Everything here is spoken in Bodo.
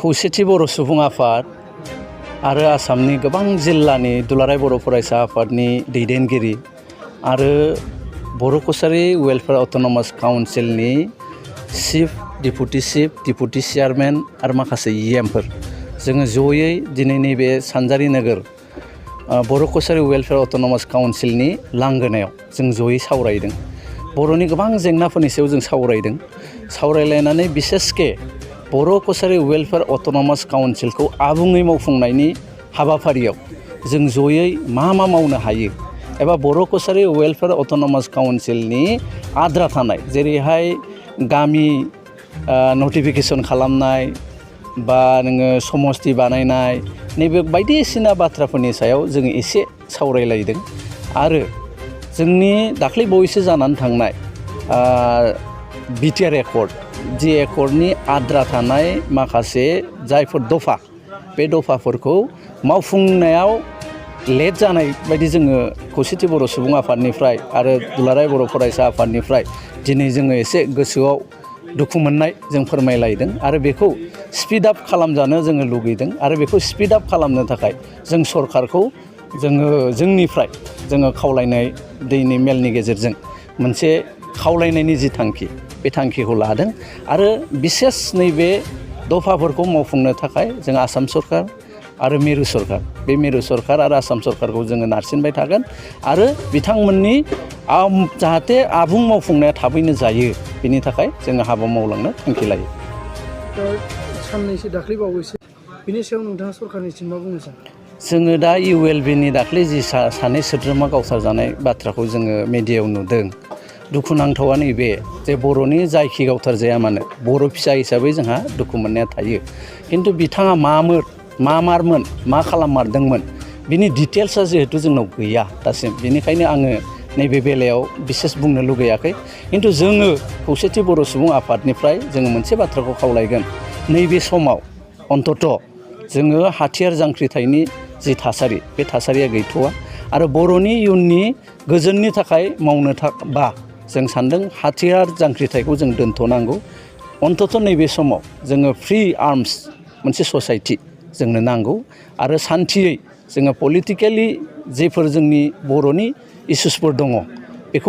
खौसेथि बर' सुबुं आफाद आरो आसामनि गोबां जिल्लानि दुलाराय बर' फरायसा आफादनि दैदेनगिरि आरो बर' कसारी वेलफेयार अट'नमास काउन्सिलनि चिफ डिपुटि चेयारमेन आरो माखासे इएमफोर जोङो जयै दिनै नैबे सानजारि नोगोर बर' कसारी वेलफेयार अट'नमास काउन्सिलनि लांगोनायाव जों जयै सावरायदों। बर'नि गोबां जेंनाफोरनि सायाव जों सावरायलायनानै बिसेसके बर' कसारी वेलफेयार अट'नमास काउन्सिलखौ आबुङै मावफुंनायनि हाबाफारियाव जों जयै मा मावनो हायो एबा बर' कसारी वेलफेयार अट'नमास काउन्सिलनि आद्रा थानाय जेरैहाय गामि नटिफिकेसन खालामनाय बा नोङो समस्ति बानायनाय नैबे बायदिसिना बाथ्राफोरनि सायाव जोङो एसे सावरायलायदों आरो जोंनि दाख्लै बावैसो जानानै थांनाय बिटिआर एकर्ड जि एकर्डनि आद्रा थानाय माखासे जायफोर दफा बे दफाफोरखौ मावफुंनायाव लेट जानाय बायदि जोङो खौसेथि बर' सुबुं आफादनिफ्राय आरो दुलाराय बर' फरायसा आफादनिफ्राय दिनै जोङो एसे गोसोआव दुखु मोननाय जों फोरमायलायदों आरो बेखौ स्पिड आप खालामजानो जोङो लुगैदों आरो बेखौ स्पिड आप खालामनो थाखाय जों सरकारखौ जोंनिफ्राय जोङो खावलायनाय दैनि मेलनि गेजेरजों मोनसे खावलायनायनि जि थांखि बे थांखिखौ लादों आरो बिसेस नैबे दफाफोरखौ मावफुंनो थाखाय जों आसाम सरकार आरो मिरु सरकार बे मिरु सरकार आरो आसाम सरकारखौ जोङो नारसिनबाय थागोन आरो बिथांमोननि जाहाथे आबुं मावफुंनाया थाबैनो जायो बेनि थाखाय जोङो हाबा मावलांनो थांखि लायो। साननैसो दाख्लैबावैसो बिनि सायाव नोंथाङा सरकारनिसिम मा बुंनो सानो? जोङो दा इउएलबिनि दाख्लै जि सानै सोद्रोमा गावथार जानाय बाथ्राखौ जोङो मेडियायाव नुदों। दुखुनांथावा नैबे जे बर'नि जायखि गावथार जाया मानो बर' फिसा हिसाबै जोंहा दुखु मोननाया थायो खिन्थु बिथाङा मारमोन मा खालाममारदोंमोन बिनि डिटेल्सआ जिहेथु जोंनाव गैया दासिम बेनिखायनो आङो नैबे बेलायाव बिसेस बुंनो लुगैयाखै खिन्थु जोङो खौसेथि बर' सुबुं आफादनिफ्राय जोङो मोनसे बाथ्राखौ खावलायगोन नैबे समाव अन्तत जोङो हाथियार जांख्रिथायनि जि थासारि बे थासारिया गैथ'वा आरो बर'नि इयुननि गोजोननि थाखाय मावनो बा जों सान्दों हाथियार जांख्रिथायखौ जों दोनथ'नांगौ अन्तत नैबे समाव जोङो फ्रि आर्मस मोनसे ससाइटि जोंनो नांगौ आरो सान्थियै जोङो पलिटिकेलि जेफोर जोंनि बर'नि इसुसफोर दङ